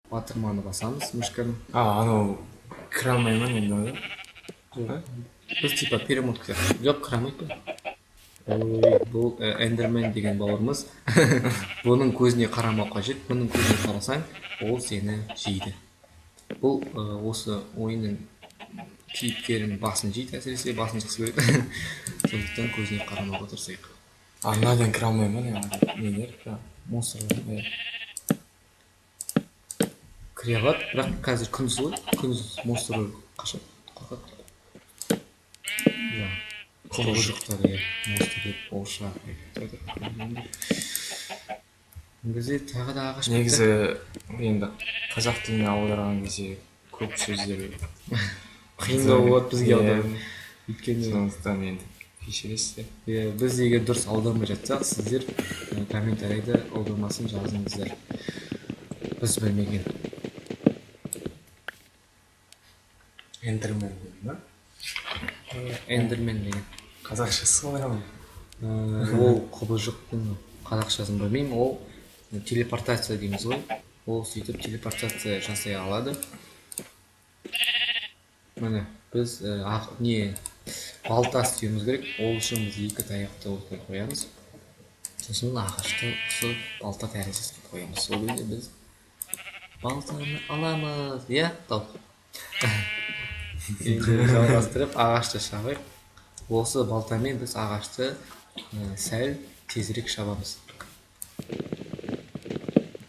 Батырманы басамыз мышканы. А, анау кіре алмай ма енді? Жоқ. Біз типа перемотка сияқты. Жоқ, кіре алмайды. Ой, бұл эндермен деген бауырымыз. Бұның көзіне қарамау қажет. Бұның көзіне қарасаң, ол сені жейді. Бұл осы ойынның кейіпкерінің басын жейді, әсіресе басын жақсы көреді. Сондықтан көзіне қарамауға тырысайық. А, мынадан кіре алмай ма нелер? Монстрлар. Иә. Кіре алады, бірақ қазір күндіз ғой. Күндіз монстрлар қашады, қорқады. Иә. Құбыжықтар, иә. Монстр деп орысша айтады. Бізде тағы да ағаш бітті. Негізі енді қазақ тіліне аударған кезде көп сөздер Қиындау болады бізге Иә. аудару. Өйткені Сондықтан енді кешіресіздер. Иә, біз егер дұрыс аудармай жатсақ, сіздер комментарийде аудармасын жазыңыздар. Біз білмеген. Эндермен деген ба? Эндермен деген. Қазақшасы қалай ол? Ол құбыжықтың қазақшасын білмеймін. Ол телепортация дейміз ғой. Ол сөйтіп телепортация жасай алады. Міне, біз не балта істеуіміз керек. Ол үшін біз екі таяқты осылай қоямыз. Сосын ағашты осы балта тәріздес қылып қоямыз. Сол кезде біз балтаны аламыз, иә, тауық. Енді жалғастырып ағашты шабайық. Осы балтамен біз ағашты сәл тезірек шабамыз.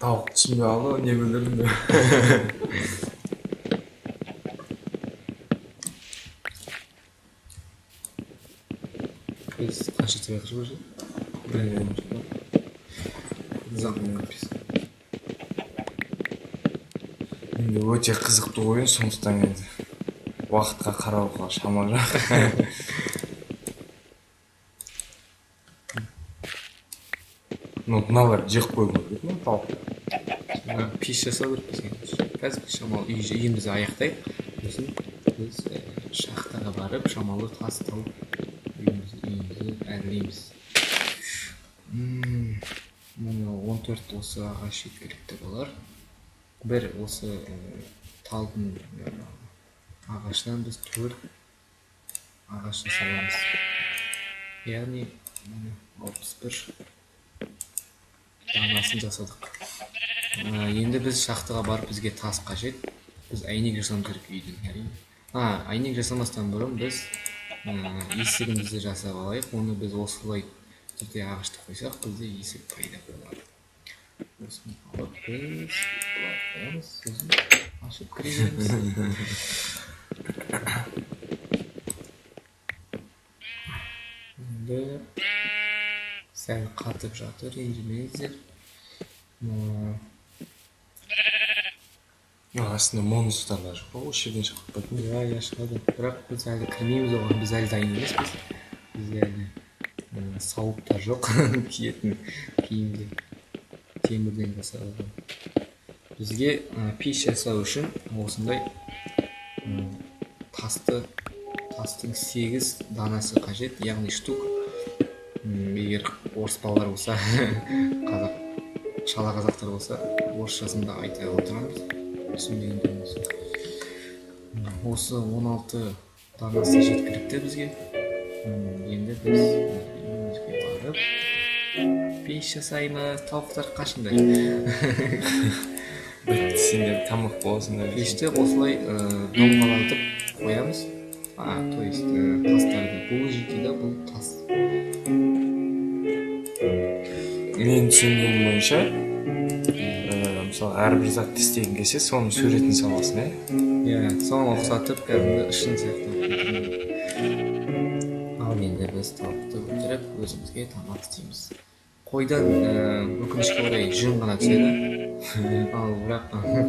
Тауық түсінбей қалды ғой, не бүлдірдің деп. Біз қанша түсіп жатырмыз уже? Білмеймін. Енді өте қызықты ойын, сондықтан енді уақытқа қарауға шама жоқ. Ну, мыналар жеп қою керек ме тауықты? Пеш жасау керек бізге. Қазір біз шамалы үйімізді аяқтайық. Сосын біз шахтаға барып шамалы тас тауып үйімізді әрлейміз. Міне 14 осы ағаш жеткілікті болар. Бір осы талдың ағашынан біз 4 ағаш жасай аламыз. Яғни міне 61 данасын жасадық. Енді біз шахтаға барып бізге тас қажет. Біз әйнек жасауымыз керек үйдің, әрине. Әйнек жасамастан бұрын біз есігімізді жасап алайық. Оны біз осылай түрде ағашты қойсақ, бізде есік пайда болады. Осыны алып біз былай қоямыз, сосын ашып кіре береміз. Енді сәл қатып жатыр, ренжімеңіздер. Астында монстрлар жоқ па? Осы жерден шығып кетпейтін. Иә, иә, шығады. Бірақ біз әлі кірмейміз оған, біз әлі дайын емеспіз. Бізде әлі сауыт та жоқ, киетін киімде темірден жасалған. Бізге пеш жасау үшін осындай тастың 8 данасы қажет, яғни штук. Егер орыс балалар болса, қазақ, шала қазақтар болса, орысшасын да айта отырамыз, түсінбегендер болса. Осы 16 данасы жеткілікті бізге. Енді біз үйімізге барып пеш жасаймыз. Тауықтар қашыңдар. Бітті, сендер тамақ боласыңдар. Пешті осылай доңғалатып қоямыз. То есть тастарды. Бұл жеке да, бұл тас. Мен түсінгенім бойынша, мысалы, әрбір затты істеген кезде соның суретін саласың, иә? Иә, соны ұқсатып кәдімгі шын сияқты. Ал енді біз тауықты өлтіріп өзімізге тамақ істейміз. Қойдан өкінішке орай жүн ғана түседі. Ал бірақ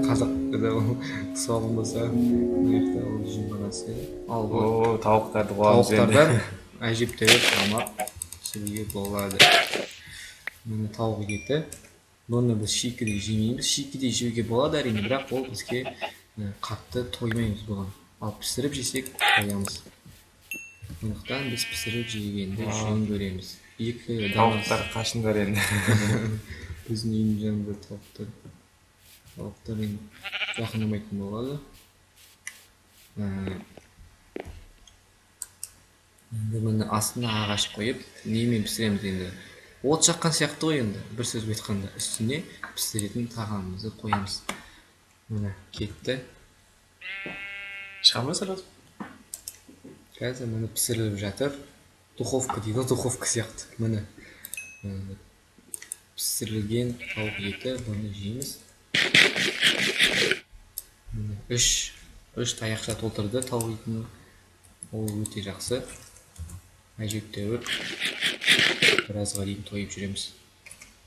қазақта ол соғым болса, мына жақта ол жүн ғана түседі. Ал бұл О, тауықтарды қуамыз енді. тауықтардан әжептәуір тамақ пісіруге болады. Міне тауық еті. Бұны біз шикідей жемейміз. Шикідей жеуге болады әрине, бірақ ол бізге қатты тоймаймыз бұған. Ал пісіріп жесек тоямыз. Сондықтан біз пісіріп жегенді жөн көреміз. Екі данасы. Тауықтар қашыңдар енді. Біздің үйдің жанында тауықтар. Балықтар енді жақындамайтын болады. Енді міне астына ағаш қойып, немен пісіреміз енді? От жаққан сияқты ғой енді, бір сөзбен айтқанда, үстіне пісіретін тағамымызды қоямыз. Міне кетті. Шыға ма сразу? Қазір міне пісіріліп жатыр. Духовка дейді, духовка сияқты. Міне пісірілген тауық еті, бұны жейміз. Міне үш таяқша толтырды тауық етін. Ол өте жақсы. Әжептәуір біразға дейін тойып жүреміз.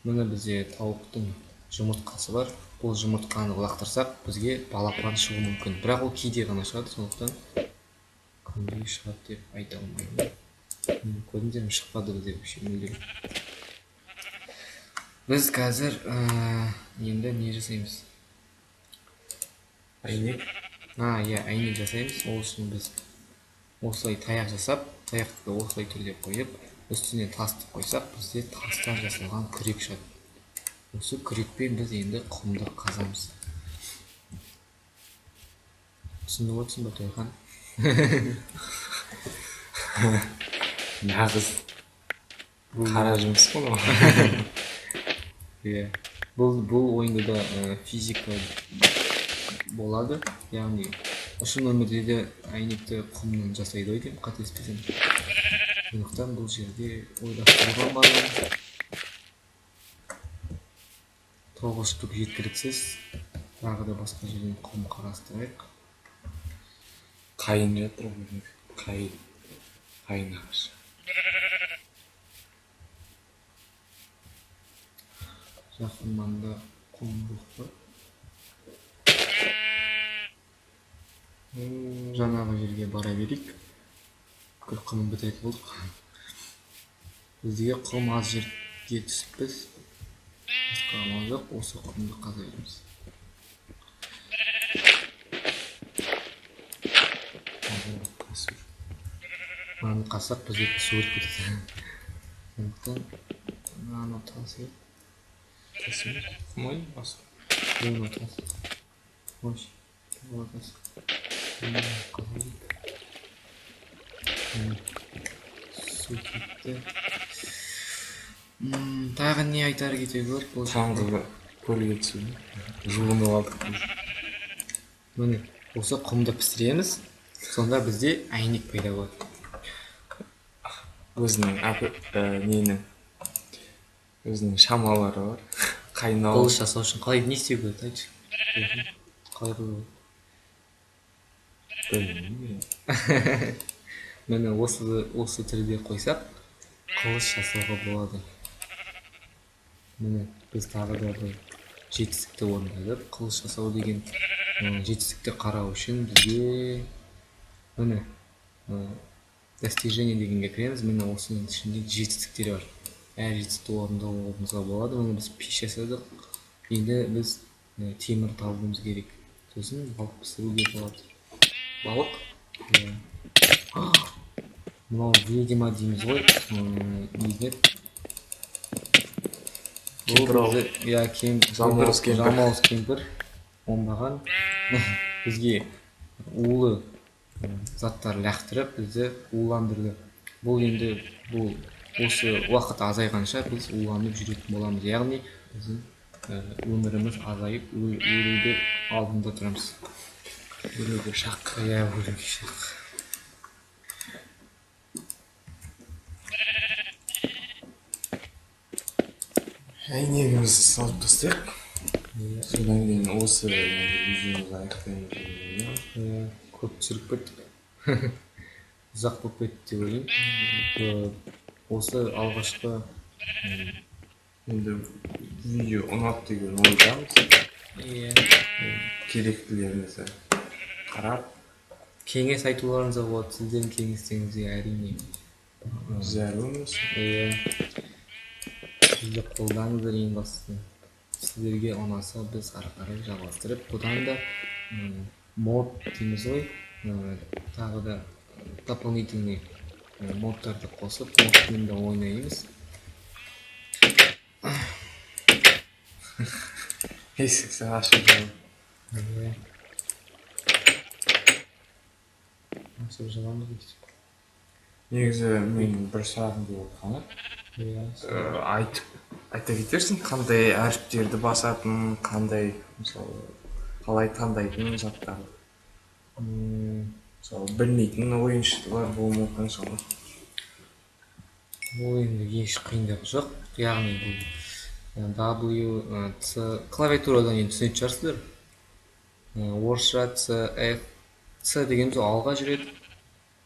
Міне бізде тауықтың жұмыртқасы бар. Бұл жұмыртқаны лақтырсақ, бізге балапан шығуы мүмкін. Бірақ ол кейде ғана шығады, сондықтан күнде шығады деп айта алмаймын. Көрдіңдер ме, шықпады бізде вообще мүлдем. Біз қазір енді не жасаймыз? Әйнек. Иә, әйнек жасаймыз. Ол үшін біз осылай таяқ жасап, таяқты осылай түрде қойып, үстіне тасты қойсақ, бізде тастан жасалған күрек шығады. Осы күрекпен біз енді құмды қазамыз. Түсініп отырсың ба, Тойхан? Нағыз қара жұмыс қой мынау. Иә. Бұл ойында да физика болады. Яғни шын өмірде де әйнекті құмнан жасайды ғой деймін, қателеспесем. Сондықтан бұл жерде ойластырылған барлығы. 9 штук жеткіліксіз. Тағы да басқа жерден құм қарастырайық. Қайын жатыр ғой. Қайын. Қайын ағашы. Жақын маңда құм жоқ па? Жаңағы жерге бара берейік. Бүкіл құмын бітіретін болдық. Бізге құм аз жерге түсіппіз. Басқа амал жоқ, осы құмды қаза береміз. Мынаны қазсақ бізге су өтіп кетеді. Сондықтан мынаны тас ет. Тас емес, құм ғой басы. Мынаны тас. Қойшы, тағы тас. Мынаны қаза берейік. Су кетті. Тағы не айтар кетер болады бұл жерде? Таңғы көлге түсу. Жуынып алдық біз. Міне, осы құмды пісіреміз. Сонда бізде әйнек пайда болады. Өзінің нені? Өзінің шамалары бар. Қайнау. Қылыш жасау үшін қалай не істеу керек, айтшы? Қалай қою керек? Білмеймін. Міне осы түрде қойсақ, қылыш жасауға болады. Міне біз тағы да бір жетістікті орындадық. Қылыш жасау деген жетістікті қарау үшін бізге міне достижение дегенге кіреміз. Міне осының ішінде жетістіктер бар. Әр жетістікті орындауымызға болады. Міне біз пеш жасадық. Енді біз темір табуымыз керек. Сосын балық пісіруге болады. Балық? Иә. Мынау ведьма дейміз ғой. Неге? Бұл Кемпір ау. бізде, иә, Жалмауыз кемпір. жалмауыз кемпір оңбаған. Бізге улы заттар лақтырып, бізді уландырды. Бұл енді бұл осы уақыт азайғанша біз уланып жүретін боламыз. Яғни біздің өміріміз азайып, өлуді алдында тұрамыз. Өлуге шақ. Иә, өлуге шақ. Әйнегімізді салып тастайық. Иә. Содан кейін осы видеомызды аяқтаймыз деп ойлаймын. Иә, көп түсіріп кеттік. Ұзақ болып кетті деп ойлаймын. Осы алғашқы, енді видео ұнады деген ойдамыз. Иә. Керектілеріңізді қарап кеңес айтуларыңызға болады. Сіздердің кеңестеріңізге әрине зәруміз. Иә. Бізді қолдаңыздар ең бастысы. Сіздерге ұнаса біз ары қарай жалғастырып, бұдан да, мод дейміз ғой, тағы да дополнительный, модтарды қосып, модпен де ойнаймыз. Есікті ашып жабу. Иә, ашып жабамыз өйтіп. Негізі менің бір сұрағым келіп отырғаны, Иә. Айтып айта кетерсің, қандай әріптерді басатын, қандай, мысалы, қалай таңдайтын заттарды? Мысалы, білмейтін ойыншылар болуы мүмкін соны. Бұл енді еш қиындығы жоқ, яғни бұл W, C, клавиатурадан енді түсінетін шығарсыздар. Орысша C, F. C дегеніміз ол алға жүреді,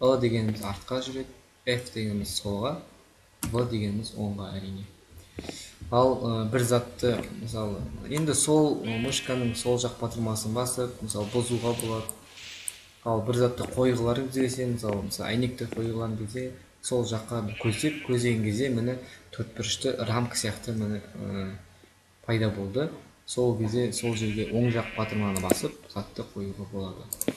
Ы дегеніміз артқа жүреді, F дегеніміз солға, В дегеніміз оңға, әрине. Ал бір затты, мысалы, енді сол мышканың сол жақ батырмасын басып, мысалы, бұзуға болады. Ал бір затты қойғыларыңыз келсе, мысалы, әйнекті қойғыларың келсе, сол жаққа көздеп, көздеген кезде, міне, төртбұрышты рамка сияқты, міне, пайда болды. Сол кезде сол жерге оң жақ батырманы басып, затты қоюға болады.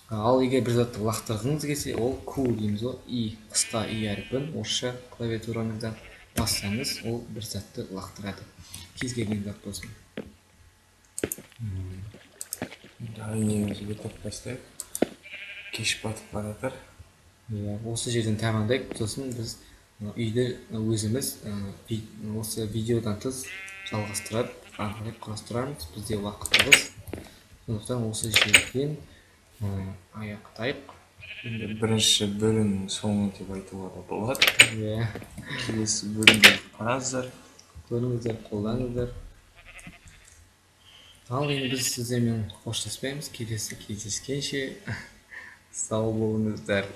Ал егер бір затты лақтырғыңыз келсе, ол Q дейміз ғой, И, қысқа И әрпін орысша клавиатураңызда бассаңыз, ол бір затты лақтырады, кез келген зат болсын. Енді әйнегімізді бітіріп тастайық, кеш батып бара жатыр. Иә, осы жерден тәмамдайық. Сосын біз үйді өзіміз осы видеодан тыс жалғастырып, ары қарай құрастырамыз. Бізде уақыт тығыз, сондықтан осы жерден аяқтайық. Енді бірінші бөлімнің соңы деп айтуға да болады. Иә. Келесі бөлімде қараңыздар. Көріңіздер, қолдаңыздар. Ал енді біз сіздермен қоштаспаймыз, келесі кездескенше сау болыңыздар.